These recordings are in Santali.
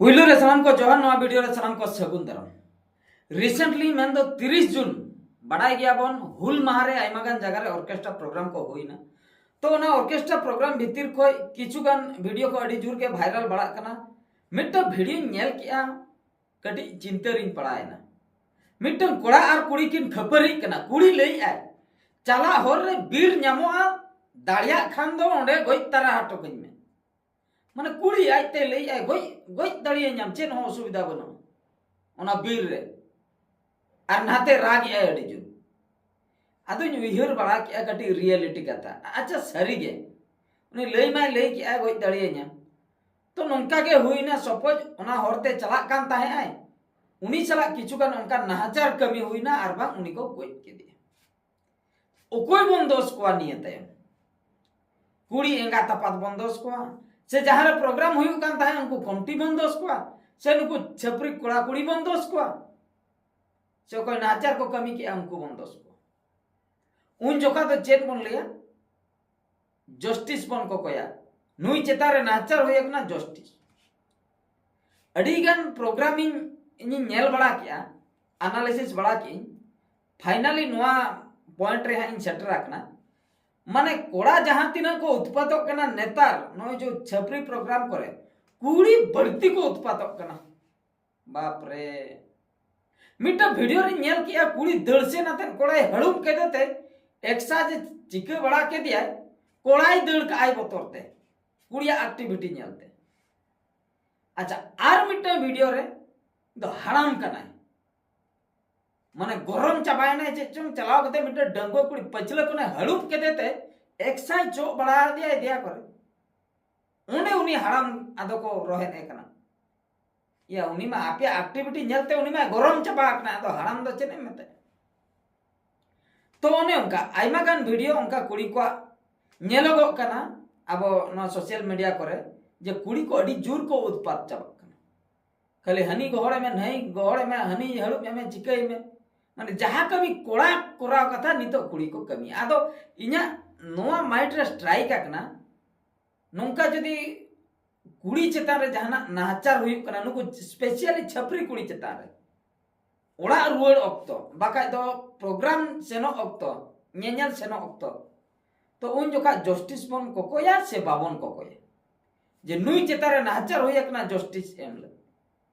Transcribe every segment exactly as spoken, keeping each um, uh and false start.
ᱯᱩᱭᱞᱩ ᱨᱮ ᱥᱟᱱᱟᱢ ᱠᱚ ᱡᱚᱦᱟᱨ, ᱱᱚᱣᱟ ᱵᱷᱤᱰᱤᱭᱳ ᱨᱮ ᱥᱟᱱᱟᱢ ᱠᱚ ᱥᱟᱹᱜᱩᱱ ᱫᱟᱨᱟᱢ᱾ ᱨᱤᱥᱮᱱᱴᱞᱤ ᱢᱮᱱᱫᱚ ᱛᱤᱨᱤᱥ ᱡᱩᱱ, ᱵᱟᱰᱟᱭ ᱜᱮᱭᱟᱵᱚᱱ, ᱦᱩᱞ ᱢᱟᱦᱟ ᱨᱮ ᱟᱭᱢᱟ ᱜᱟᱱ ᱡᱟᱭᱜᱟ ᱨᱮ ᱚᱨᱠᱮᱥᱴᱨᱟ ᱯᱨᱳᱜᱨᱟᱢ ᱠᱚ ᱦᱩᱭᱱᱟ᱾ ᱛᱚ ᱚᱱᱟ ᱚᱨᱠᱮᱥᱴᱨᱟ ᱯᱨᱳᱜᱨᱟᱢ ᱵᱷᱤᱛᱤᱨ ᱠᱷᱚᱱ ᱠᱤᱪᱷᱩ ᱜᱟᱱ ᱵᱷᱤᱰᱤᱭᱳ ᱠᱚ ᱟᱹᱰᱤ ᱡᱳᱨ ᱜᱮ ᱵᱷᱟᱭᱨᱟᱞ ᱵᱟᱲᱟᱜ ᱠᱟᱱᱟ᱾ ᱢᱤᱫᱴᱟᱝ ᱵᱷᱤᱰᱤᱭᱳᱧ ᱧᱮᱞ ᱠᱮᱜᱼᱟ, ᱠᱟᱹᱴᱤᱡ ᱪᱤᱱᱛᱟᱹ ᱨᱤᱧ ᱯᱟᱲᱟᱣᱮᱱᱟ᱾ ᱢᱤᱫᱴᱟᱝ ᱠᱚᱲᱟ ᱟᱨ ᱠᱩᱲᱤ ᱠᱤᱱ ᱠᱷᱟᱹᱯᱟᱹᱨᱤᱜ ᱠᱟᱱᱟ᱾ ᱠᱩᱲᱤ ᱞᱟᱹᱭᱮᱫᱼᱟᱭ, "ᱪᱟᱞᱟᱜ ᱦᱚᱨ ᱨᱮ ᱵᱤᱨ ᱧᱟᱢᱚᱜᱼᱟ, ᱫᱟᱲᱮᱭᱟᱜ ᱠᱷᱟᱱ ᱫᱚ ᱚᱸᱰᱮ ᱜᱚᱡ ᱛᱟᱨᱟ ᱦᱚᱴᱚ ᱠᱟᱹᱧ ᱢᱮ᱾" ᱢᱟᱱᱮ ᱠᱩᱲᱤ ᱟᱡᱛᱮ ᱞᱟᱹᱭᱮᱫᱼᱟᱭ, "ᱜᱚᱡ, ᱜᱚᱡ ᱫᱟᱲᱮᱭᱟᱹᱧᱟᱢ, ᱪᱮᱫ ᱦᱚᱸ ᱚᱥᱩᱵᱤᱫᱷᱟ ᱵᱟᱹᱱᱩᱜᱼᱟ ᱚᱱᱟ ᱵᱤᱨ ᱨᱮ᱾" ᱟᱨ ᱱᱟᱛᱮ ᱨᱟᱜᱮᱫᱼᱟᱭ ᱟᱹᱰᱤ ᱡᱳᱨ᱾ ᱟᱫᱚᱧ ᱩᱭᱦᱟᱹᱨ ᱵᱟᱲᱟ ᱠᱮᱜᱼᱟ ᱠᱟᱹᱴᱤᱡ ᱨᱤᱭᱮᱞᱤᱴᱤ ᱠᱟᱛᱷᱟ, ᱟᱪᱪᱷᱟ ᱥᱟᱹᱨᱤᱜᱮ ᱩᱱᱤ ᱞᱟᱹᱭ ᱢᱟᱭ ᱞᱟᱹᱭ ᱠᱮᱜᱼᱟᱭ ᱜᱚᱡ ᱫᱟᱲᱮᱭᱟᱹᱧᱟᱢ, ᱛᱚ ᱱᱚᱝᱠᱟ ᱜᱮ ᱦᱩᱭᱱᱟ, ᱥᱟᱯᱳᱡᱽ ᱚᱱᱟ ᱦᱚᱨᱛᱮ ᱪᱟᱞᱟᱜ ᱠᱟᱱ ᱛᱟᱦᱮᱸᱜ ᱟᱭ, ᱩᱱᱤ ᱥᱟᱞᱟᱜ ᱠᱤᱪᱷᱩ ᱜᱟᱱ ᱚᱱᱠᱟ ᱱᱟᱦᱟᱪᱟᱨ ᱠᱟᱹᱢᱤ ᱦᱩᱭᱱᱟ ᱟᱨ ᱵᱟᱝ ᱩᱱᱤ ᱠᱚ ᱜᱚᱡ ᱠᱮᱫᱮᱭᱟ᱾ ᱚᱠᱚᱭ ᱵᱚᱱ ᱫᱳᱥ ᱠᱚᱣᱟ ᱱᱤᱭᱟᱹ ᱛᱟᱭᱚᱢ? ᱠᱩᱲᱤ ᱮᱸᱜᱟᱛ ᱟᱯᱟᱛ ᱵᱚᱱ ᱫᱳᱥ ᱠᱚᱣᱟ, ᱥᱮ ᱡᱟᱦᱟᱸ ᱨᱮ ᱯᱨᱳᱜᱨᱟᱢ ᱦᱩᱭᱩᱜ ᱠᱟᱱ ᱛᱟᱦᱮᱸᱫ ᱩᱱᱠᱩ ᱠᱚᱢᱤᱴᱤ ᱵᱚᱱ ᱫᱳᱥ ᱠᱚᱣᱟ, ᱥᱮ ᱱᱩᱠᱩ ᱪᱷᱟᱹᱯᱨᱤ ᱠᱚᱲᱟ ᱠᱩᱲᱤ ᱵᱚᱱ ᱫᱳᱥ ᱠᱚᱣᱟ, ᱥᱮ ᱚᱠᱚᱭ ᱱᱟᱦᱟᱪᱟᱨ ᱠᱚ ᱠᱟᱹᱢᱤ ᱠᱮᱜᱼᱟ ᱩᱱᱠᱩ ᱵᱚᱱ ᱫᱳᱥ ᱠᱚᱣᱟ? ᱩᱱ ᱡᱚᱠᱷᱟ ᱫᱚ ᱪᱮᱫ ᱵᱚᱱ ᱞᱟᱹᱭᱟ? ᱡᱟᱥᱴᱤᱥ ᱵᱚᱱ ᱠᱚᱠᱚᱭᱟ᱾ ᱱᱩᱭ ᱪᱮᱛᱟᱱ ᱨᱮ ᱱᱟᱦᱟᱪᱟᱨ ᱦᱩᱭ ᱟᱠᱟᱱᱟ, ᱡᱟᱥᱴᱤᱥ᱾ ᱟᱹᱰᱤ ᱜᱟᱱ ᱯᱨᱳᱜᱨᱟᱢ ᱤᱧ, ᱤᱧᱤᱧ ᱧᱮᱞ ᱵᱟᱲᱟ ᱠᱮᱜᱼᱟ, ᱟᱱᱟᱞᱤᱥᱤᱥ ᱵᱟᱲᱟ ᱠᱮᱜᱼᱟᱹᱧ᱾ ᱯᱷᱟᱭᱱᱟᱞᱤ ᱱᱚᱣᱟ ᱯᱚᱭᱮᱱᱴ ᱨᱮ ᱦᱟᱸᱜ ᱤᱧ ᱥᱮᱴᱮᱨ ᱟᱠᱟᱱᱟ᱾ ᱢᱟᱱᱮ ᱠᱚᱲᱟ ᱡᱟᱦᱟᱸ ᱛᱤᱱᱟᱹᱜ ᱠᱚ ᱩᱛᱯᱟᱛᱚᱜ ᱠᱟᱱᱟ ᱱᱮᱛᱟᱨ ᱱᱚᱜᱼᱚᱭ ᱡᱮ ᱪᱷᱟᱹᱯᱨᱤ ᱯᱨᱳᱜᱨᱟᱢ ᱠᱚᱨᱮ, ᱠᱩᱲᱤ ᱵᱟᱹᱲᱛᱤ ᱠᱚ ᱩᱛᱯᱟᱛᱚᱜ ᱠᱟᱱᱟ᱾ ᱵᱟᱯ ᱨᱮ, ᱢᱤᱫᱴᱟᱝ ᱵᱷᱤᱰᱤᱭᱳ ᱨᱤᱧ ᱧᱮᱞ ᱠᱮᱜᱼᱟ, ᱠᱩᱲᱤ ᱫᱟᱹᱲ ᱥᱮᱱ ᱟᱛᱮᱫ ᱠᱚᱲᱟᱭ ᱦᱟᱹᱲᱩᱵ ᱠᱮᱫᱮ ᱛᱮ ᱮᱠᱥᱟ ᱡᱮ ᱪᱤᱠᱟᱹ ᱵᱟᱲᱟ ᱠᱮᱫᱮᱭᱟᱭ, ᱠᱚᱲᱟᱭ ᱫᱟᱹᱲ ᱠᱟᱜᱼᱟᱭ ᱵᱚᱛᱚᱨ ᱛᱮ, ᱠᱩᱲᱤᱭᱟᱜ ᱮᱠᱴᱤᱵᱷᱤᱴᱤ ᱧᱮᱞ ᱛᱮ᱾ ᱟᱪᱪᱷᱟ, ᱟᱨ ᱢᱤᱫᱴᱟᱝ ᱵᱷᱤᱰᱤᱭᱳ ᱨᱮ ᱫᱚ ᱦᱟᱲᱟᱢ ᱠᱟᱱᱟᱭ, ᱢᱟᱱᱮ ᱜᱚᱨᱚᱢ ᱪᱟᱵᱟᱭᱮᱱᱟᱭ ᱪᱮᱫ ᱪᱚᱝ, ᱪᱟᱞᱟᱣ ᱠᱟᱛᱮ ᱢᱤᱫᱴᱟᱝ ᱰᱟᱺᱜᱩᱣᱟᱹ ᱠᱩᱲᱤ ᱯᱟᱹᱪᱷᱞᱟᱹ ᱠᱷᱚᱱᱮ ᱦᱟᱹᱲᱩᱵ ᱠᱮᱫᱮ ᱛᱮ ᱮᱠᱥᱟᱭ ᱪᱚᱜ ᱵᱟᱲᱟ ᱟᱫᱮᱭᱟᱭ ᱫᱮᱭᱟ ᱠᱚᱨᱮ᱾ ᱚᱸᱰᱮ ᱩᱱᱤ ᱦᱟᱲᱟᱢ ᱟᱫᱚ ᱠᱚ ᱨᱚᱦᱮᱫ ᱮ ᱠᱟᱱᱟ᱾ ᱭᱟ, ᱩᱱᱤ ᱢᱟ ᱟᱯᱮᱭᱟᱜ ᱮᱠᱴᱤᱵᱷᱤᱴᱤ ᱧᱮᱞᱛᱮ ᱩᱱᱤ ᱢᱟ ᱜᱚᱨᱚᱢ ᱪᱟᱵᱟ ᱟᱠᱟᱱᱟ, ᱟᱫᱚ ᱦᱟᱲᱟᱢ ᱫᱚ ᱪᱮᱫ ᱮᱢ ᱢᱮᱛᱟᱭᱟ? ᱛᱚ ᱚᱱᱮ ᱚᱱᱠᱟ ᱟᱭᱢᱟ ᱜᱟᱱ ᱵᱷᱤᱰᱤᱭᱳ ᱚᱱᱠᱟ ᱠᱩᱲᱤ ᱠᱚᱣᱟᱜ ᱧᱮᱞᱚᱜᱚᱜ ᱠᱟᱱᱟ ᱟᱵᱚ ᱱᱚᱣᱟ ᱥᱳᱥᱟᱞ ᱢᱤᱰᱤᱭᱟ ᱠᱚᱨᱮ, ᱡᱮ ᱠᱩᱲᱤ ᱠᱚ ᱟᱹᱰᱤ ᱡᱳᱨ ᱠᱚ ᱩᱛᱯᱟᱛ ᱪᱟᱵᱟᱜ ᱠᱟᱱᱟ᱾ ᱠᱷᱟᱹᱞᱤ ᱦᱟᱹᱱᱤ ᱜᱚᱦᱚᱲ ᱮᱢᱮ, ᱱᱟᱹᱭ ᱜᱚᱦᱚᱲ ᱮᱢᱮ, ᱦᱟᱹᱱᱤ ᱦᱟᱹᱲᱩᱵ ᱮᱢᱮ, ᱪᱤᱠᱟᱹᱭ ᱢᱮ, ᱢᱟᱱᱮ ᱡᱟᱦᱟᱸ ᱠᱟᱹᱢᱤ ᱠᱚᱲᱟ ᱠᱚᱨᱟᱣ ᱠᱟᱛᱷᱟ ᱱᱤᱛᱚᱜ ᱠᱩᱲᱤ ᱠᱚ ᱠᱟᱹᱢᱤᱭᱟ᱾ ᱟᱫᱚ ᱤᱧᱟᱹᱜ ᱱᱚᱣᱟ ᱢᱟᱭᱤᱱᱰ ᱨᱮ ᱥᱴᱨᱟᱭᱤᱠ ᱟᱠᱟᱱᱟ, ᱱᱚᱝᱠᱟ ᱡᱩᱫᱤ ᱠᱩᱲᱤ ᱪᱮᱛᱟᱱ ᱨᱮ ᱡᱟᱦᱟᱱᱟᱜ ᱱᱟᱦᱟᱪᱟᱨ ᱦᱩᱭᱩᱜ ᱠᱟᱱᱟ, ᱱᱩᱠᱩ specially ᱪᱷᱟᱹᱯᱨᱤ ᱠᱩᱲᱤ ᱪᱮᱛᱟᱱ ᱨᱮ, ᱚᱲᱟᱜ ᱨᱩᱣᱟᱹᱲ ᱚᱠᱛᱚ, ᱵᱟᱠᱷᱟᱡ ᱫᱚ program ᱥᱮᱱᱚᱜ ᱚᱠᱛᱚ, ᱧᱮᱧᱮᱞ ᱥᱮᱱᱚᱜ ᱚᱠᱛᱚ, ᱛᱚ ᱩᱱ ᱡᱚᱠᱷᱟᱡ justice ᱵᱚᱱ ᱠᱚᱠᱚᱭᱟ ᱥᱮ ᱵᱟᱵᱚᱱ ᱠᱚᱠᱚᱭᱟ? ᱡᱮ ᱱᱩᱭ ᱪᱮᱛᱟᱱ ᱨᱮ ᱱᱟᱦᱟᱪᱟᱨ ᱦᱩᱭ ᱟᱠᱟᱱᱟ, justice ᱮᱢ ᱞᱟᱹᱜᱤᱫ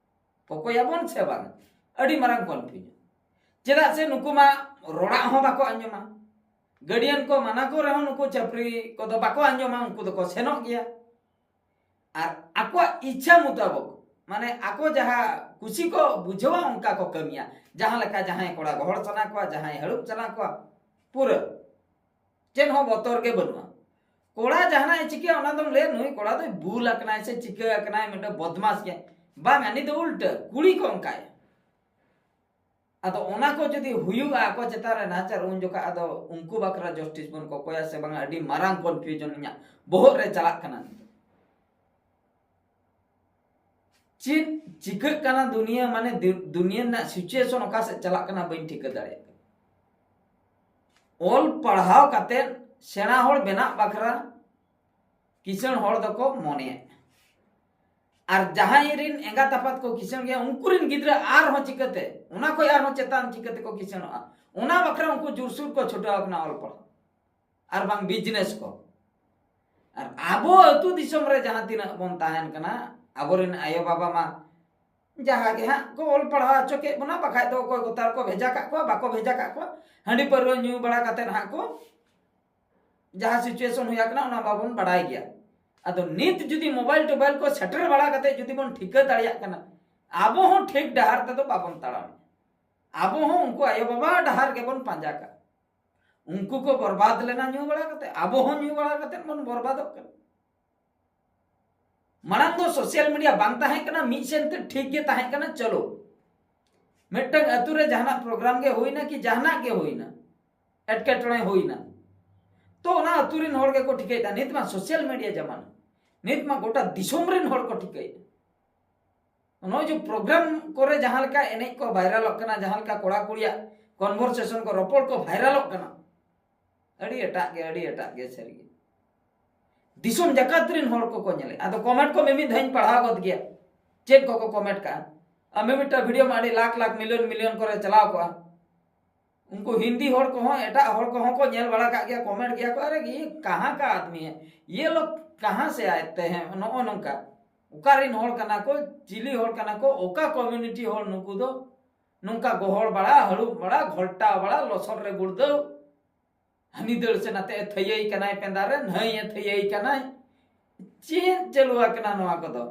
ᱠᱚᱠᱚᱭᱟᱵᱚᱱ ᱥᱮ ᱵᱟᱝ? ᱟᱹᱰᱤ ᱢᱟᱨᱟᱝ confusion᱾ ᱪᱮᱫᱟᱜ ᱥᱮ ᱱᱩᱠᱩ ᱢᱟ ᱨᱚᱲᱟᱜ ᱦᱚᱸ ᱵᱟᱠᱚ ᱟᱸᱡᱚᱢᱟ, guardian ᱠᱚ ᱢᱟᱱᱟ ᱠᱚ ᱨᱮᱦᱚᱸ ᱱᱩᱠᱩ ᱪᱷᱟᱹᱯᱨᱤ ᱠᱚᱫᱚ ᱵᱟᱠᱚ ᱟᱸᱡᱚᱢᱟ, ᱩᱱᱠᱩ ᱫᱚᱠᱚ ᱥᱮᱱᱚᱜ ᱜᱮᱭᱟ᱾ ᱟᱨ ᱟᱠᱚᱣᱟᱜ ᱤᱪᱪᱷᱟ ᱢᱩᱛᱟᱵᱚᱠ, ᱢᱟᱱᱮ ᱟᱠᱚ ᱡᱟᱦᱟᱸ ᱠᱩᱥᱤ ᱠᱚ ᱵᱩᱡᱷᱟᱹᱣᱟ ᱚᱱᱠᱟ ᱠᱚ ᱠᱟᱹᱢᱤᱭᱟ᱾ ᱡᱟᱦᱟᱸ ᱞᱮᱠᱟ ᱡᱟᱦᱟᱸᱭ ᱠᱚᱲᱟ ᱜᱚᱦᱚᱲ ᱥᱟᱱᱟ ᱠᱚᱣᱟ, ᱡᱟᱦᱟᱸᱭ ᱦᱟᱹᱲᱩᱵ ᱥᱟᱱᱟ ᱠᱚᱣᱟ, ᱯᱩᱨᱟᱹ ᱪᱮᱫ ᱦᱚᱸ ᱵᱚᱛᱚᱨ ᱜᱮ ᱵᱟᱹᱱᱩᱜᱼᱟ᱾ ᱠᱚᱲᱟ ᱡᱟᱦᱟᱱᱟᱜ ᱮ ᱪᱤᱠᱟᱹᱭᱟ, ᱚᱱᱟ ᱫᱚᱢ ᱞᱟᱹᱭᱟ ᱱᱩᱭ ᱠᱚᱲᱟ ᱫᱚᱭ ᱵᱩᱞ ᱟᱠᱟᱱᱟᱭ ᱥᱮ ᱪᱤᱠᱟᱹ ᱟᱠᱟᱱᱟᱭ, ᱢᱤᱫᱴᱮᱱ ᱵᱚᱫᱢᱟᱥ ᱜᱮ᱾ ᱵᱟᱝᱟ, ᱱᱤᱛ ᱫᱚ ᱩᱞᱴᱟᱹ, ᱠᱩᱲᱤ ᱠᱚ ᱚᱱᱠᱟᱭᱟ᱾ ᱟᱫᱚ ᱚᱱᱟ ᱠᱚ ᱡᱩᱫᱤ ᱦᱩᱭᱩᱜᱼᱟ ᱟᱠᱚ ᱪᱮᱛᱟᱱ ᱨᱮ ᱱᱟᱦᱟᱪᱟᱨ, ᱩᱱ ᱡᱚᱠᱷᱟ ᱟᱫᱚ ᱩᱱᱠᱩ ᱵᱟᱠᱷᱨᱟ justice ᱵᱚᱱ ᱠᱚᱠᱚᱭᱟ ᱥᱮ ᱵᱟᱝᱟ, ᱟᱹᱰᱤ ᱢᱟᱨᱟᱝ confusion ᱤᱧᱟᱹᱜ ᱵᱚᱦᱚᱜ ᱨᱮ ᱪᱟᱞᱟᱜ ᱠᱟᱱᱟ᱾ ᱪᱮᱫ ᱪᱤᱠᱟᱹᱜ ᱠᱟᱱᱟ ᱫᱩᱱᱤᱭᱟᱹ, ᱢᱟᱱᱮ ᱫᱩ- ᱫᱩᱱᱤᱭᱟᱹ ᱨᱮᱱᱟᱜ situation ᱚᱠᱟ ᱥᱮᱫ ᱪᱟᱞᱟᱜ ᱠᱟᱱᱟ, ᱵᱟᱹᱧ ᱴᱷᱤᱠᱟᱹ ᱫᱟᱲᱮᱭᱟᱜ ᱠᱟᱱᱟ᱾ ᱚᱞ ᱯᱟᱲᱦᱟᱣ ᱠᱟᱛᱮ ᱥᱮᱬᱟ ᱦᱚᱲ ᱵᱮᱱᱟᱜ ᱵᱟᱠᱷᱨᱟ ᱠᱤᱥᱟᱹᱬ ᱦᱚᱲ ᱫᱚᱠᱚ ᱢᱚᱱᱮᱭᱟ, ᱟᱨ ᱡᱟᱦᱟᱸᱭ ᱨᱤᱱ ᱮᱸᱜᱟᱛ ᱟᱯᱟᱛ ᱠᱚ ᱠᱤᱥᱟᱹᱬ ᱜᱮᱭᱟ, ᱩᱱᱠᱩ ᱨᱤᱱ ᱜᱤᱫᱽᱨᱟᱹ ᱟᱨᱦᱚᱸ ᱪᱤᱠᱟᱹᱛᱮ, ᱚᱱᱟ ᱠᱷᱚᱱ ᱟᱨᱦᱚᱸ ᱪᱮᱛᱟᱱ ᱪᱤᱠᱟᱹ ᱛᱮᱠᱚ ᱠᱤᱥᱟᱹᱬᱚᱜᱼᱟ, ᱚᱱᱟ ᱵᱟᱠᱷᱨᱟ ᱩᱱᱠᱩ ᱡᱳᱨᱥᱳᱨ ᱠᱚ ᱪᱷᱩᱴᱟᱹᱣ ᱟᱠᱟᱱᱟ ᱚᱞ ᱯᱟᱲᱦᱟᱣ᱾ ᱟᱨ ᱵᱟᱝ business ᱠᱚ᱾ ᱟᱨ ᱟᱵᱚ ᱟᱹᱛᱩ ᱫᱤᱥᱚᱢ ᱨᱮ ᱡᱟᱦᱟᱸ ᱛᱤᱱᱟᱹᱜ ᱵᱚᱱ ᱛᱟᱦᱮᱱ ᱠᱟᱱᱟ, ᱟᱵᱚᱨᱮᱱ ᱟᱭᱳ ᱵᱟᱵᱟ ᱢᱟ ᱡᱟᱦᱟᱸ ᱜᱮ ᱦᱟᱸᱜ ᱠᱚ ᱚᱞ ᱯᱟᱲᱦᱟᱣ ᱦᱚᱪᱚ ᱠᱮᱫ ᱵᱚᱱᱟ, ᱵᱟᱠᱷᱟᱡ ᱫᱚ ᱚᱠᱚᱭ ᱠᱚ ᱛᱟᱨ ᱠᱚ ᱵᱷᱮᱡᱟ ᱠᱟᱜ ᱠᱚᱣᱟ, ᱵᱟᱠᱚ ᱵᱷᱮᱡᱟ ᱠᱟᱜ ᱠᱚᱣᱟ, ᱦᱟᱺᱰᱤ ᱯᱟᱹᱣᱨᱟᱹ ᱧᱩ ᱵᱟᱲᱟ ᱠᱟᱛᱮᱫ ᱦᱟᱸᱜ ᱠᱚ ᱡᱟᱦᱟᱸ situation ᱦᱩᱭ ᱟᱠᱟᱱᱟ ᱚᱱᱟ ᱵᱟᱵᱚᱱ ᱵᱟᱲᱟᱭ ᱜᱮᱭᱟ᱾ ᱟᱫᱚ ᱱᱤᱛ ᱡᱩᱫᱤ mobile ᱴᱳᱵᱟᱭᱤᱞ ᱠᱚ ᱥᱮᱴᱮᱨ ᱵᱟᱲᱟ ᱠᱟᱛᱮ ᱡᱩᱫᱤ ᱵᱚᱱ ᱴᱷᱤᱠᱟᱹ ᱫᱟᱲᱮᱭᱟᱜ ᱠᱟᱱᱟ, ᱟᱵᱚ ᱦᱚᱸ ᱴᱷᱤᱠ ᱰᱟᱦᱟᱨ ᱛᱮᱫᱚ ᱵᱟᱵᱚᱱ ᱛᱟᱲᱟᱢ᱾ ᱟᱵᱚ ᱦᱚᱸ ᱩᱱᱠᱩ ᱟᱭᱳ ᱵᱟᱵᱟ ᱰᱟᱦᱟᱨ ᱜᱮᱵᱚᱱ ᱯᱟᱸᱡᱟ ᱠᱟᱜ᱾ ᱩᱱᱠᱩ ᱠᱚ ᱵᱚᱨᱵᱟᱫ ᱞᱮᱱᱟ ᱧᱩ ᱵᱟᱲᱟ ᱠᱟᱛᱮ, ᱟᱵᱚ ᱦᱚᱸ ᱧᱩ ᱵᱟᱲᱟ ᱠᱟᱛᱮ ᱵᱚᱱ ᱵᱚᱨᱵᱟᱫᱚᱜ ᱠᱟᱱᱟ᱾ ᱢᱟᱲᱟᱝ ᱫᱚ social media ᱵᱟᱝ ᱛᱟᱦᱮᱸ ᱠᱟᱱᱟ, ᱢᱤᱫ ᱥᱮᱱ ᱛᱮ ᱴᱷᱤᱠ ᱜᱮ ᱛᱟᱦᱮᱸ ᱠᱟᱱᱟ᱾ ᱪᱚᱞᱚ, ᱢᱤᱫᱴᱟᱝ ᱟᱹᱛᱩ ᱨᱮ ᱡᱟᱦᱟᱱᱟᱜ program ᱜᱮ ᱦᱩᱭᱱᱟ ᱠᱤ ᱡᱟᱦᱟᱱᱟᱜ ᱜᱮ ᱦᱩᱭᱱᱟ, ᱮᱴᱠᱮᱴᱚᱬᱮ ᱦᱩᱭᱱᱟ, ᱛᱚ ᱚᱱᱟ ᱟᱹᱛᱩ ᱨᱮᱱ ᱦᱚᱲ ᱜᱮᱠᱚ ᱴᱷᱤᱠᱟᱹᱭᱮᱫᱟ᱾ ᱱᱤᱛ ᱢᱟ social media ᱡᱟᱢᱟᱱᱟ, ᱱᱤᱛ ᱢᱟ ᱜᱚᱴᱟ ᱫᱤᱥᱚᱢ ᱨᱮᱱ ᱦᱚᱲ ᱠᱚ ᱴᱷᱤᱠᱟᱹᱭᱮᱫᱟ᱾ ᱱᱚᱜᱼᱚᱭ ᱡᱮ program ᱠᱚᱨᱮ ᱡᱟᱦᱟᱸ ᱞᱮᱠᱟ ᱮᱱᱮᱡ ᱠᱚ ᱵᱷᱟᱭᱨᱟᱞᱚᱜ ᱠᱟᱱᱟ, ᱡᱟᱦᱟᱸ ᱞᱮᱠᱟ ᱠᱚᱲᱟ ᱠᱩᱲᱤᱭᱟᱜ conversation ᱠᱚ, ᱨᱚᱯᱚᱲ ᱠᱚ ᱵᱷᱟᱭᱨᱟᱞᱚᱜ ᱠᱟᱱᱟ, ᱟᱹᱰᱤ ᱮᱴᱟᱜ ᱜᱮ, ᱟᱹᱰᱤ ᱮᱴᱟᱜ ᱜᱮ ᱥᱟᱹᱨᱤᱜᱮ᱾ ᱫᱤᱥᱚᱢ ᱡᱟᱠᱟᱛ ᱨᱮᱱ ᱦᱚᱲ ᱠᱚᱠᱚ ᱧᱮᱞᱮᱫ᱾ ᱟᱫᱚ ᱠᱚᱢᱮᱱᱴ ᱠᱚ ᱢᱤᱢᱤᱫ ᱫᱷᱟᱣ ᱤᱧ ᱯᱟᱲᱦᱟᱣ ᱜᱚᱫ ᱜᱮᱭᱟ, ᱪᱮᱫ ᱠᱚᱠᱚ ᱠᱚᱢᱮᱱᱴ ᱠᱟᱜᱼᱟ᱾ ᱟᱨ ᱢᱤᱢᱤᱫᱴᱟᱝ ᱵᱷᱤᱰᱤᱭᱳ ᱢᱟ ᱟᱹᱰᱤ ᱞᱟᱠᱷ ᱞᱟᱠᱷ, ᱢᱤᱞᱤᱭᱚᱱ ᱢᱤᱞᱤᱭᱚᱱ ᱠᱚᱨᱮ ᱪᱟᱞᱟᱣ ᱠᱚᱜᱼᱟ᱾ ᱩᱱᱠᱩ ᱦᱤᱱᱫᱤ ᱦᱚᱲ ᱠᱚᱦᱚᱸ, ᱮᱴᱟᱜ ᱦᱚᱲ ᱠᱚᱦᱚᱸ ᱠᱚ ᱧᱮᱞ ᱵᱟᱲᱟ ᱠᱟᱜ ᱜᱮᱭᱟ, ᱠᱚᱢᱮᱱᱴ ᱜᱮᱭᱟ ᱠᱚ, "ᱟᱨᱮ ᱤᱭᱟᱹ ᱠᱟᱦᱟᱸ ᱠᱟ ᱟᱫᱢᱤ ᱦᱮ, ᱤᱭᱟᱹ ᱞᱳᱜ ᱠᱟᱦᱟᱸ ᱥᱮ ᱟᱭᱛᱮ ᱦᱮ?" ᱱᱚᱜᱼᱚ ᱱᱚᱝᱠᱟ᱾ ᱚᱠᱟᱨᱮᱱ ᱦᱚᱲ ᱠᱟᱱᱟ ᱠᱚ, ᱪᱤᱞᱤ ᱦᱚᱲ ᱠᱟᱱᱟ ᱠᱚ, ᱚᱠᱟ ᱠᱚᱢᱤᱭᱩᱱᱤᱴᱤ ᱦᱚᱲ ᱱᱩᱠᱩ ᱫᱚ? ᱱᱚᱝᱠᱟ ᱜᱚᱦᱚᱲ ᱵᱟᱲᱟ, ᱦᱟᱹᱲᱩᱵ ᱵᱟᱲᱟ, ᱜᱷᱚᱞᱴᱟᱣ ᱵᱟᱲᱟ, ᱞᱚᱥᱚᱫ ᱨᱮ ᱜᱩᱲᱫᱟᱹᱣ, ᱦᱟᱹᱱᱤ ᱫᱟᱹᱲ ᱥᱮ ᱱᱟᱛᱮ ᱮ ᱛᱷᱟᱹᱭᱟᱹᱭ ᱠᱟᱱᱟᱭ ᱯᱮᱸᱫᱟ ᱨᱮ, ᱱᱷᱟᱹᱭ ᱮ ᱛᱷᱟᱹᱭᱟᱹᱭ ᱠᱟᱱᱟᱭ᱾ ᱪᱮᱫ ᱪᱟᱹᱞᱩ ᱟᱠᱟᱱᱟ ᱱᱚᱣᱟ ᱠᱚᱫᱚ?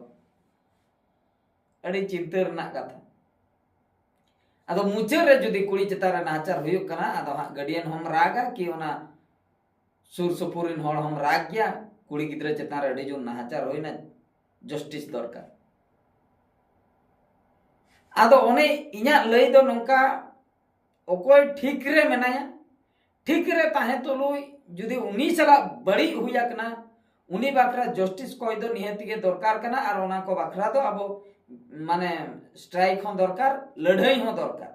ᱟᱹᱰᱤ ᱪᱤᱱᱛᱟᱹ ᱨᱮᱱᱟᱜ ᱠᱟᱛᱷᱟ᱾ ᱟᱫᱚ ᱢᱩᱪᱟᱹᱫ ᱨᱮ ᱡᱩᱫᱤ ᱠᱩᱲᱤ ᱪᱮᱛᱟᱱ ᱨᱮ ᱱᱟᱦᱟᱪᱟᱨ ᱦᱩᱭᱩᱜ ᱠᱟᱱᱟ, ᱟᱫᱚ ᱦᱟᱸᱜ ᱜᱟᱹᱰᱤᱭᱟᱱ ᱦᱚᱸᱢ ᱨᱟᱜᱟ ᱠᱤ ᱚᱱᱟ ᱥᱩᱨ ᱥᱩᱯᱩᱨ ᱨᱮᱱ ᱦᱚᱲ ᱦᱚᱸᱢ ᱨᱟᱜᱽ ᱜᱮᱭᱟ? ᱠᱩᱲᱤ ᱜᱤᱫᱽᱨᱟᱹ ᱪᱮᱛᱟᱱ ᱨᱮ ᱟᱹᱰᱤ ᱡᱳᱨ ᱱᱟᱦᱟᱪᱟᱨ ᱦᱩᱭᱱᱟ, ᱡᱟᱥᱴᱤᱥ ᱫᱚᱨᱠᱟᱨ᱾ ᱟᱫᱚ ᱚᱱᱮ ᱤᱧᱟᱹᱜ ᱞᱟᱹᱭ ᱫᱚ ᱱᱚᱝᱠᱟ, ᱚᱠᱚᱭ ᱴᱷᱤᱠ ᱨᱮ ᱢᱮᱱᱟᱭᱟ, ᱴᱷᱤᱠ ᱨᱮ ᱛᱟᱦᱮᱸ ᱛᱩᱞᱩᱡ ᱡᱩᱫᱤ ᱩᱱᱤ ᱥᱟᱞᱟᱜ ᱵᱟᱹᱲᱤᱡ ᱦᱩᱭ ᱟᱠᱟᱱᱟ, ᱩᱱᱤ ᱵᱟᱠᱷᱨᱟ ᱡᱟᱥᱴᱤᱥ ᱠᱚᱭ ᱫᱚ ᱱᱤᱦᱟᱹᱛ ᱜᱮ ᱫᱚᱨᱠᱟᱨ ᱠᱟᱱᱟ᱾ ᱟᱨ ᱚᱱᱟ ᱠᱚ ᱵᱟᱠᱷᱨᱟ ᱫᱚ ᱟᱵᱚ ᱢᱟᱱᱮ ᱥᱴᱨᱟᱭᱤᱠ ᱦᱚᱸ ᱫᱚᱨᱠᱟᱨ, ᱞᱟᱹᱲᱦᱟᱹᱭ ᱦᱚᱸ ᱫᱚᱨᱠᱟᱨ᱾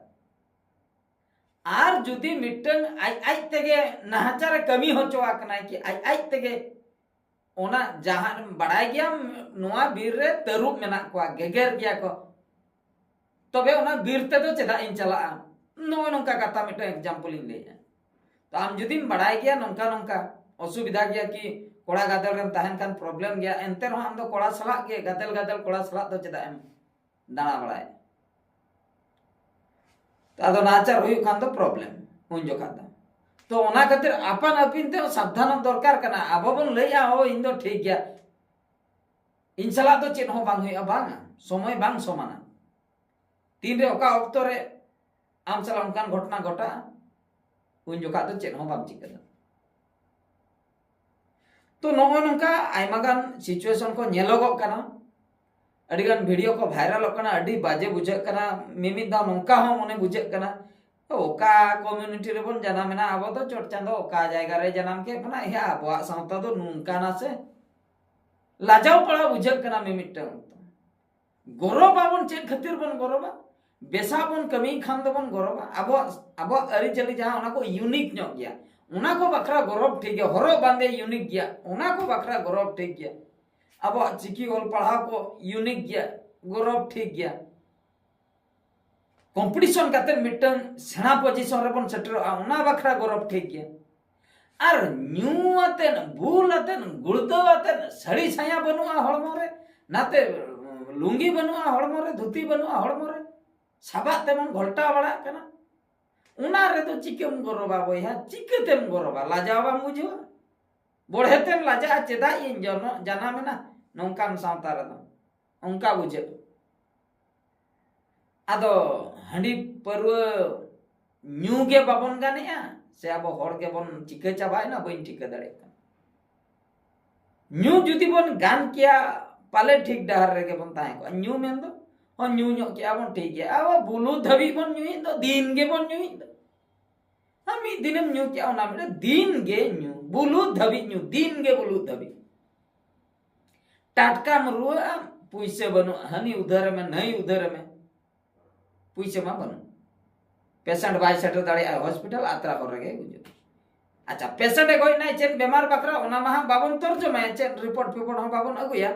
ᱟᱨ ᱡᱩᱫᱤ ᱢᱤᱫᱴᱟᱝ ᱟᱡ ᱟᱡ ᱛᱮᱜᱮ ᱱᱟᱦᱟᱪᱟᱨᱮ ᱠᱟᱹᱢᱤ ᱦᱚᱪᱚ ᱟᱠᱟᱱᱟᱭ, ᱠᱤ ᱟᱡ ᱟᱡ ᱛᱮᱜᱮ ᱚᱱᱟ ᱡᱟᱦᱟᱸ ᱵᱟᱲᱟᱭ ᱜᱮᱭᱟᱢ ᱱᱚᱣᱟ ᱵᱤᱨ ᱨᱮ ᱛᱟᱹᱨᱩᱵ ᱢᱮᱱᱟᱜ ᱠᱚᱣᱟ, ᱜᱮᱜᱮᱨ ᱜᱮᱭᱟ ᱠᱚ, ᱛᱚᱵᱮ ᱚᱱᱟ ᱵᱤᱨ ᱛᱮᱫᱚ ᱪᱮᱫᱟᱜ ᱤᱧ ᱪᱟᱞᱟᱜᱼᱟ? ᱱᱚᱜᱼᱚ ᱱᱚᱝᱠᱟ ᱠᱟᱛᱷᱟ ᱢᱤᱫᱴᱟᱝ ᱮᱠᱡᱟᱢᱯᱚᱞ ᱤᱧ ᱞᱟᱹᱭᱮᱫᱼᱟ᱾ ᱛᱚ ᱟᱢ ᱡᱩᱫᱤᱢ ᱵᱟᱲᱟᱭ ᱜᱮᱭᱟ ᱱᱚᱝᱠᱟ ᱱᱚᱝᱠᱟ ᱚᱥᱩᱵᱤᱫᱷᱟ ᱜᱮᱭᱟ ᱠᱤ ᱠᱚᱲᱟ ᱜᱟᱫᱮᱞ ᱨᱮᱢ ᱛᱟᱦᱮᱱ ᱠᱷᱟᱱ ᱯᱨᱚᱵᱞᱮᱢ ᱜᱮᱭᱟ, ᱮᱱᱛᱮ ᱨᱮᱦᱚᱸ ᱟᱢ ᱫᱚ ᱠᱚᱲᱟ ᱥᱟᱞᱟᱜ ᱜᱮ, ᱜᱟᱫᱮᱞ ᱜᱟᱫᱮᱞ ᱠᱚᱲᱟ ᱥᱟᱞᱟᱜ ᱫᱚ ᱪᱮᱫᱟᱜ ᱮᱢ ᱫᱟᱬᱟ ᱵᱟᱲᱟᱭᱟ? ᱟᱫᱚ ᱱᱟᱦᱟᱪᱟᱨ ᱦᱩᱭᱩᱜ ᱠᱷᱟᱱ ᱫᱚ ᱯᱨᱚᱵᱞᱮᱢ ᱩᱱ ᱡᱚᱠᱷᱟᱜ ᱫᱚ᱾ ᱛᱚ ᱚᱱᱟ ᱠᱷᱟᱹᱛᱤᱨ ᱟᱯᱟᱱ ᱟᱹᱯᱤᱱ ᱛᱮ ᱥᱟᱵᱫᱷᱟᱱᱚᱜ ᱫᱚᱨᱠᱟᱨ ᱠᱟᱱᱟ᱾ ᱟᱵᱚ ᱵᱚᱱ ᱞᱟᱹᱭᱟ, "ᱦᱳᱭ, ᱤᱧ ᱫᱚ ᱴᱷᱤᱠ ᱜᱮᱭᱟ, ᱤᱧ ᱥᱟᱞᱟᱜ ᱫᱚ ᱪᱮᱫ ᱦᱚᱸ ᱵᱟᱝ ᱦᱩᱭᱩᱜᱼᱟ", ᱵᱟᱝᱟ, ᱥᱚᱢᱚᱭ ᱵᱟᱝ ᱥᱚᱢᱟᱱᱟ᱾ ᱛᱤᱱᱨᱮ ᱚᱠᱟ ᱚᱠᱛᱚ ᱨᱮ ᱟᱢ ᱥᱟᱞᱟᱜ ᱚᱱᱠᱟᱱ ᱜᱷᱚᱴᱚᱱᱟ ᱜᱷᱚᱴᱟᱜᱼᱟ, ᱩᱱ ᱡᱚᱠᱷᱟᱜ ᱫᱚ ᱪᱮᱫ ᱦᱚᱸ ᱵᱟᱢ ᱪᱤᱠᱟᱹ ᱫᱟᱲᱮᱭᱟᱜᱼᱟ᱾ ᱛᱚ ᱱᱚᱜᱼᱚ ᱱᱚᱝᱠᱟ ᱟᱭᱢᱟ ᱜᱟᱱ ᱥᱤᱪᱩᱭᱮᱥᱚᱱ ᱠᱚ ᱧᱮᱞᱚᱜᱚᱜ ᱠᱟᱱᱟ, ᱟᱹᱰᱤ ᱜᱟᱱ ᱵᱷᱤᱰᱤᱭᱳ ᱠᱚ ᱵᱷᱟᱭᱨᱟᱞᱚᱜ ᱠᱟᱱᱟ, ᱟᱹᱰᱤ ᱵᱟᱡᱮ ᱵᱩᱡᱷᱟᱹᱜ ᱠᱟᱱᱟ᱾ ᱢᱤᱢᱤᱫ ᱫᱷᱟᱣ ᱱᱚᱝᱠᱟ ᱦᱚᱸ ᱢᱚᱱᱮ ᱵᱩᱡᱷᱟᱹᱜ ᱠᱟᱱᱟ, ᱛᱚ ᱚᱠᱟ ᱠᱚᱢᱤᱭᱩᱱᱤᱴᱤ ᱨᱮᱵᱚᱱ ᱡᱟᱱᱟᱢ ᱮᱱᱟ ᱟᱵᱚ ᱫᱚ? ᱪᱚᱴ ᱪᱟᱸᱫᱚ ᱚᱠᱟ ᱡᱟᱭᱜᱟ ᱨᱮ ᱡᱟᱱᱟᱢ ᱠᱮᱫ ᱵᱚᱱᱟ? ᱮᱭᱟ, ᱟᱵᱚᱣᱟᱜ ᱥᱟᱶᱛᱟ ᱫᱚ ᱱᱚᱝᱠᱟᱱᱟ ᱥᱮ? ᱞᱟᱡᱟᱣ ᱯᱟᱲᱟᱣ ᱵᱩᱡᱷᱟᱹᱜ ᱠᱟᱱᱟ ᱢᱤᱢᱤᱫᱴᱟᱝ ᱚᱠᱛᱚ᱾ ᱜᱚᱨᱚᱵ ᱟᱵᱚᱱ, ᱪᱮᱫ ᱠᱷᱟᱹᱛᱤᱨ ᱵᱚᱱ ᱜᱚᱨᱚᱵᱟ? ᱵᱮᱥᱟᱜ ᱵᱚᱱ ᱠᱟᱹᱢᱤ ᱠᱷᱟᱱ ᱫᱚᱵᱚᱱ ᱜᱚᱨᱚᱵᱟ᱾ ᱟᱵᱚᱣᱟᱜ, ᱟᱵᱚᱣᱟᱜ ᱟᱹᱨᱤᱪᱟᱹᱞᱤ ᱡᱟᱦᱟᱸ, ᱚᱱᱟ ᱠᱚ ᱤᱭᱩᱱᱤᱠ ᱧᱚᱜ ᱜᱮᱭᱟ, ᱚᱱᱟ ᱠᱚ ᱵᱟᱠᱷᱨᱟ ᱜᱚᱨᱚᱵᱽ ᱴᱷᱤᱠ ᱜᱮᱭᱟ, ᱦᱚᱨᱚᱜ ᱵᱟᱸᱫᱮ ᱤᱭᱩᱱᱤᱠ ᱜᱮᱭᱟ, ᱚᱱᱟ ᱠᱚ ᱵᱟᱠᱷᱨᱟ ᱜᱚᱨᱚᱵᱽ ᱴᱷᱤᱠ ᱜᱮᱭᱟ, ᱟᱵᱚᱣᱟᱜ ᱪᱤᱠᱤ ᱚᱞ ᱯᱟᱲᱦᱟᱣ ᱠᱚ ᱤᱭᱩᱱᱤᱠ ᱜᱮᱭᱟ, ᱜᱚᱨᱚᱵᱽ ᱴᱷᱤᱠ ᱜᱮᱭᱟ, ᱠᱚᱢᱯᱤᱴᱤᱥᱚᱱ ᱠᱟᱛᱮ ᱢᱤᱫᱴᱟᱝ ᱥᱮᱬᱟ ᱯᱚᱡᱤᱥᱚᱱ ᱨᱮᱵᱚᱱ ᱥᱮᱴᱮᱨᱚᱜᱼᱟ, ᱚᱱᱟ ᱵᱟᱠᱷᱨᱟ ᱜᱚᱨᱚᱵᱽ ᱴᱷᱤᱠ ᱜᱮᱭᱟ᱾ ᱟᱨ ᱧᱩ ᱟᱛᱮᱫ, ᱵᱩᱞ ᱟᱛᱮᱫ, ᱜᱩᱲᱫᱟᱹᱣ ᱟᱛᱮᱫ, ᱥᱟᱹᱲᱤ ᱥᱟᱭᱟ ᱵᱟᱹᱱᱩᱜᱼᱟ ᱦᱚᱲᱢᱚ ᱨᱮ, ᱱᱟᱛᱮ ᱞᱩᱝᱜᱤ ᱵᱟᱹᱱᱩᱜᱼᱟ ᱦᱚᱲᱢᱚ ᱨᱮ, ᱫᱷᱩᱛᱤ ᱵᱟᱹᱱᱩᱜᱼᱟ ᱦᱚᱲᱢᱚ ᱨᱮ, ᱥᱟᱵᱟᱜ ᱛᱮᱵᱚᱱ ᱜᱷᱚᱞᱴᱟᱣ ᱵᱟᱲᱟᱜ ᱠᱟᱱᱟ, ᱚᱱᱟ ᱨᱮᱫᱚ ᱪᱤᱠᱟᱹᱢ ᱜᱚᱨᱚᱵᱟ ᱵᱚᱭᱦᱟ? ᱪᱤᱠᱟᱹᱛᱮᱢ ᱜᱚᱨᱚᱵᱟ? ᱞᱟᱡᱟᱣ ᱵᱟᱢ ᱵᱩᱡᱷᱟᱹᱣᱟ? ᱵᱚᱲᱦᱮ ᱛᱮᱢ ᱞᱟᱡᱟᱜᱼᱟ, ᱪᱮᱫᱟᱜ ᱤᱧ ᱡᱚᱱᱚ ᱡᱟᱱᱟᱢᱮᱱᱟ ᱱᱚᱝᱠᱟᱱ ᱥᱟᱶᱛᱟ ᱨᱮᱫᱚ? ᱚᱱᱠᱟ ᱵᱩᱡᱷᱟᱹᱜᱼᱟ᱾ ᱟᱫᱚ ᱦᱟᱺᱰᱤ ᱯᱟᱹᱨᱣᱟᱹ ᱧᱩ ᱜᱮ ᱵᱟᱵᱚᱱ ᱜᱟᱱᱮᱜᱼᱟ, ᱥᱮ ᱟᱵᱚ ᱦᱚᱲ ᱜᱮᱵᱚᱱ ᱪᱤᱠᱟᱹ ᱪᱟᱵᱟᱭᱮᱱᱟ, ᱵᱟᱹᱧ ᱴᱷᱤᱠᱟᱹ ᱫᱟᱲᱮᱭᱟᱜ ᱠᱟᱱᱟ᱾ ᱧᱩ ᱡᱩᱫᱤ ᱵᱚᱱ ᱜᱟᱱ ᱠᱮᱭᱟ, ᱯᱟᱞᱮ ᱴᱷᱤᱠ ᱰᱟᱦᱟᱨ ᱨᱮᱜᱮ ᱵᱚᱱ ᱛᱟᱦᱮᱸ ᱠᱚᱜᱼᱟ᱾ ᱧᱩ ᱢᱮᱱᱫᱚ, ᱦᱚᱸ, ᱧᱩ ᱧᱚᱜ ᱠᱮᱜᱼᱟ ᱵᱚᱱ, ᱴᱷᱤᱠ ᱜᱮᱭᱟ᱾ ᱟᱵᱚ ᱵᱩᱞᱩ ᱫᱷᱟᱹᱵᱤᱡ ᱵᱚᱱ ᱧᱩᱭᱮᱫ ᱫᱚ, ᱫᱤᱱ ᱜᱮᱵᱚᱱ ᱧᱩᱭᱮᱫ ᱫᱚ᱾ ᱟᱨ ᱢᱤᱫ ᱫᱤᱱᱮᱢ ᱧᱩ ᱠᱮᱜᱼᱟ, ᱚᱱᱟ ᱢᱤᱫᱴᱮᱱ ᱫᱤᱱ ᱜᱮ ᱧᱩ, ᱵᱩᱞᱩ ᱫᱷᱟᱹᱵᱤᱡ ᱧᱩ, ᱫᱤᱱ ᱜᱮ ᱵᱩᱞᱩ ᱫᱷᱟᱹᱵᱤᱡ᱾ ᱴᱟᱴᱠᱟᱢ ᱨᱩᱣᱟᱹᱜᱼᱟ, ᱯᱩᱭᱥᱟᱹ ᱵᱟᱹᱱᱩᱜᱼᱟ, ᱦᱟᱹᱱᱤ ᱩᱫᱷᱟᱹᱨ ᱢᱮ, ᱱᱟᱹᱭ ᱩᱫᱷᱟᱹᱨ ᱢᱮ, ᱯᱩᱭᱥᱟᱹ ᱢᱟ ᱵᱟᱹᱱᱩᱜ᱾ ᱯᱮᱥᱮᱱᱴ ᱵᱟᱭ ᱥᱮᱴᱮᱨ ᱫᱟᱲᱮᱭᱟᱜᱼᱟ ᱦᱚᱥᱯᱤᱴᱟᱞ, ᱟᱛᱨᱟ ᱦᱚᱨ ᱨᱮᱜᱮ ᱜᱩᱡᱩᱜ᱾ ᱟᱪᱪᱷᱟ, ᱯᱮᱥᱮᱱᱴ ᱮ ᱜᱚᱡ ᱮᱱᱟᱭ, ᱪᱮᱫ ᱵᱮᱢᱟᱨ ᱵᱟᱠᱷᱨᱟ, ᱚᱱᱟ ᱢᱟ ᱦᱟᱸᱜ ᱵᱟᱵᱚᱱ ᱛᱚᱨᱡᱚᱢᱟᱭᱟ, ᱪᱮᱫ ᱨᱤᱯᱳᱨᱴ ᱯᱷᱤᱯᱳᱨᱴ ᱦᱚᱸ ᱵᱟᱵᱚᱱ ᱟᱹᱜᱩᱭᱟ᱾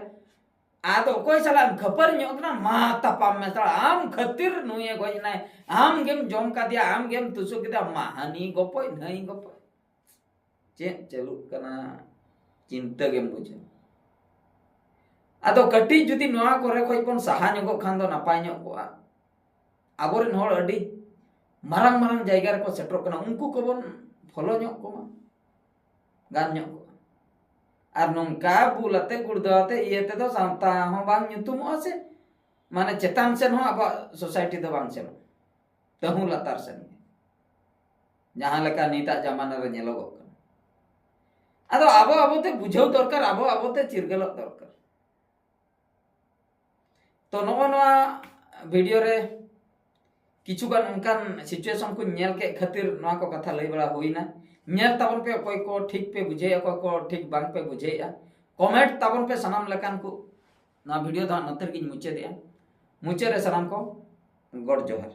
ᱟᱫᱚ ᱚᱠᱚᱭ ᱥᱟᱞᱟᱜ ᱮᱢ ᱠᱷᱟᱹᱯᱟᱹᱨᱤ ᱧᱚᱜ ᱠᱟᱱᱟ? ᱢᱟ ᱛᱟᱯᱟᱢ ᱢᱮ ᱥᱟᱞᱟ, ᱟᱢ ᱠᱷᱟᱹᱛᱤᱨ ᱱᱩᱭᱮ ᱜᱚᱡ ᱮᱱᱟᱭ, ᱟᱢ ᱜᱮᱢ ᱡᱚᱢ ᱠᱟᱫᱮᱭᱟ, ᱟᱢ ᱜᱮᱢ ᱛᱩᱥᱩ ᱠᱮᱫᱟ, ᱢᱟ ᱦᱟᱹᱱᱤ ᱜᱚᱯᱚᱡ ᱱᱟᱹᱭ ᱜᱚᱯᱚᱡ᱾ ᱪᱮᱫ ᱪᱟᱹᱞᱩᱜ ᱠᱟᱱᱟ, ᱪᱤᱱᱛᱟᱹ ᱜᱮᱢ ᱵᱩᱡᱷᱟᱹᱣᱟ᱾ ᱟᱫᱚ ᱠᱟᱹᱴᱤᱡ ᱡᱩᱫᱤ ᱱᱚᱣᱟ ᱠᱚᱨᱮ ᱠᱷᱚᱡ ᱵᱚᱱ ᱥᱟᱦᱟ ᱧᱚᱜᱚᱜ ᱠᱷᱟᱱ ᱫᱚ ᱱᱟᱯᱟᱭ ᱧᱚᱜ ᱠᱚᱜᱼᱟ᱾ ᱟᱵᱚᱨᱮᱱ ᱦᱚᱲ ᱟᱹᱰᱤ ᱢᱟᱨᱟᱝ ᱢᱟᱨᱟᱝ ᱡᱟᱭᱜᱟ ᱨᱮᱠᱚ ᱥᱮᱴᱮᱨᱚᱜ ᱠᱟᱱᱟ, ᱩᱱᱠᱩ ᱠᱚᱵᱚᱱ ᱯᱷᱚᱞᱳ ᱧᱚᱜ ᱠᱚᱢᱟ, ᱜᱟᱱ ᱧᱚᱜ ᱠᱚᱜᱼᱟ᱾ ᱟᱨ ᱱᱚᱝᱠᱟ ᱵᱩᱞ ᱟᱛᱮ, ᱜᱩᱲᱫᱟᱹᱣ ᱟᱛᱮ, ᱤᱭᱟᱹ ᱛᱮᱫᱚ ᱥᱟᱶᱛᱟ ᱦᱚᱸ ᱵᱟᱝ ᱧᱩᱛᱩᱢᱚᱜᱼᱟ ᱥᱮ, ᱢᱟᱱᱮ, ᱪᱮᱛᱟᱱ ᱥᱮᱱ ᱦᱚᱸ ᱟᱵᱚᱣᱟᱜ ᱥᱳᱥᱟᱭᱴᱤ ᱫᱚ ᱵᱟᱝ ᱥᱮᱱᱚᱜᱼᱟ, ᱛᱟᱹᱦᱩ ᱞᱟᱛᱟᱨ ᱥᱮᱱ ᱜᱮ, ᱡᱟᱦᱟᱸ ᱞᱮᱠᱟ ᱱᱤᱛᱟᱜ ᱡᱟᱢᱟᱱᱟ ᱨᱮ ᱧᱮᱞᱚᱜᱚᱜ ᱠᱟᱱᱟ᱾ ᱟᱫᱚ ᱟᱵᱚ ᱟᱵᱚᱛᱮ ᱵᱩᱡᱷᱟᱹᱣ ᱫᱚᱨᱠᱟᱨ, ᱟᱵᱚ ᱟᱵᱚᱛᱮ ᱪᱤᱨᱜᱟᱹᱞᱚᱜ ᱫᱚᱨᱠᱟᱨ᱾ ᱛᱚ, ᱱᱚᱜᱼᱚ ᱱᱚᱣᱟ ᱵᱷᱤᱰᱤᱭᱳ ᱨᱮ ᱠᱤᱪᱷᱩᱜᱟᱱ ᱚᱱᱠᱟᱱ ᱥᱤᱪᱩᱭᱮᱥᱚᱱ ᱠᱚᱧ ᱧᱮᱞ ᱠᱮᱫ ᱠᱷᱟᱹᱛᱤᱨ ᱱᱚᱣᱟ ᱠᱚ ᱠᱟᱛᱷᱟ ᱞᱟᱹᱭ ᱵᱟᱲᱟ ᱦᱩᱭᱱᱟ᱾ ᱧᱮᱞ ᱛᱟᱵᱚᱱ ᱯᱮ, ᱚᱠᱚᱭ ᱠᱚ ᱴᱷᱤᱠ ᱯᱮ ᱵᱩᱡᱷᱟᱹᱣᱮᱫᱼᱟ, ᱚᱠᱚᱭ ᱠᱚ ᱴᱷᱤᱠ ᱵᱟᱝ ᱯᱮ ᱵᱩᱡᱷᱟᱹᱣᱮᱫᱼᱟ, ᱠᱚᱢᱮᱱᱴ ᱛᱟᱵᱚᱱ ᱯᱮ ᱥᱟᱱᱟᱢ ᱞᱮᱠᱟᱱ ᱠᱚ᱾ ᱱᱚᱣᱟ ᱵᱷᱤᱰᱤᱭᱳ ᱫᱚ ᱦᱟᱸᱜ ᱱᱚᱛᱮ ᱨᱮᱜᱮᱧ ᱢᱩᱪᱟᱹᱫᱮᱜᱼᱟ᱾ ᱢᱩᱪᱟᱹᱫ ᱨᱮ ᱥᱟᱱᱟᱢ ᱠᱚ ᱜᱚᱰ ᱡᱚᱦᱟᱨ᱾